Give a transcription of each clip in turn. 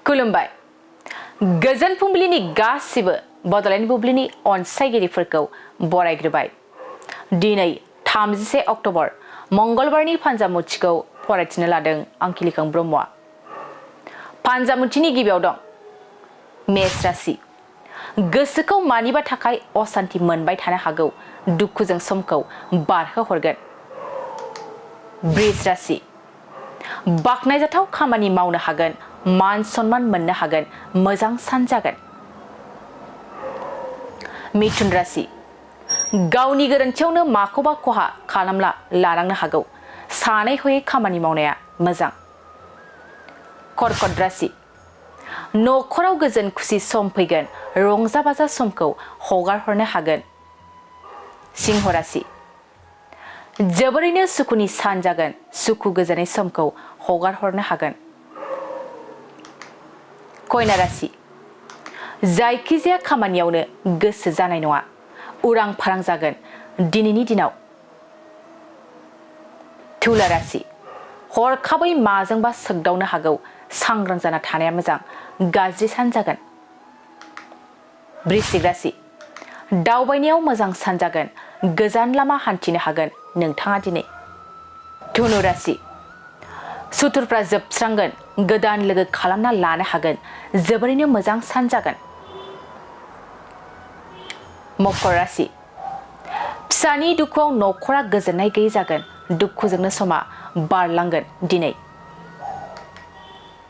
खुलुमबाय गोजोन फुंबिलिनि गासिबो बड'लेण्ड बुब्लिनि अनसायगिरिफोरखौ बरायग्रोबाय दिनै 31 अक्ट'बर मंगलबारनि फान्जामुथिखौ फरायथिनो लादों आं किलिखां ब्रह्मआ फान्जामुथिनि गिबियाव दं मेष राशि गोसोखौ मानिबा थाखाय असान्ति मोनबाय थानो हागौ दुखुजों समखौ बारहोहरगोन वृष राशि बाखनायजाथाव खामानि मावनो हागोन मान सन्मान मोननो हागोन मोजां सान जागोन मिथुन राशि गावनि गोरोन्थियावनो माखौबा खहा खालामना लानांनो हागौ सानै हयै खामानि मावनाया मोजां कर्कट राशि नखराव गोजोन खुसि सम फैगोन रंजा बाजा समखौ हगारहरनो हागोन सिंह राशि जोबोरैनो सुखुनि सान जागोन सुखु गोजोननि समखौ हगारहरनो हागोन कन्या राशि जायखिजाया खामानियावनो गोसो जानाय नङा उरां फारां जागोन दिनैनि दिनाव तुला राशि हरखाबै माजोंबा सोगदावनो हागौ सांग्रां जाना थानाया मोजां गाज्रि सान जागोन वृश्चिक राशि दावबायनायाव मोजां सान जागोन गोजान लामा हान्थिनो हागोन नोंथाङा दिनै धनु राशि सुथुरफ्रा जोबस्रांगोन गोदान लोगो खालामना लानो हागोन जोबोरैनो मोजां सान जागोन मकर राशि फिसानि दुखुआव नखरा गोजोननाय गैयै जागोन दुखुजोंनो समा बारलांगोन दिनै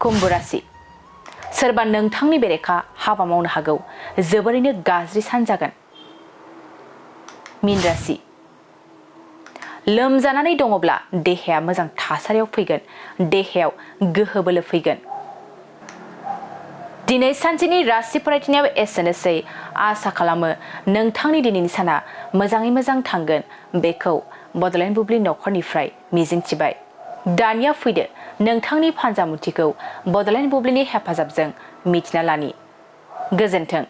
कुम्भ राशि सोरबा नोंथांनि बेरेखा हाबा मावनो हागौ जोबोरैनो गाज्रि सान जागोन मीन राशि लोमजानानै दङब्ला देहाया मोजां थासारियाव फैगोन देहायाव गोहो बोलो फैगोन दिनै सानसेनि राशि फरायथिनायाव एसेनोसै आसा खालामो नोंथांनि दिनैनि साना मोजाङै मोजां थांगोन बेखौ बड'लेण्ड बुब्लि नखरनिफ्राय मिजिंथिबाय दानिया फैदो नोंथांनि फान्जामुथिखौ बड'लेण्ड बुब्लिनि हेफाजाबजों मिथिना लानि गोजोन्थों।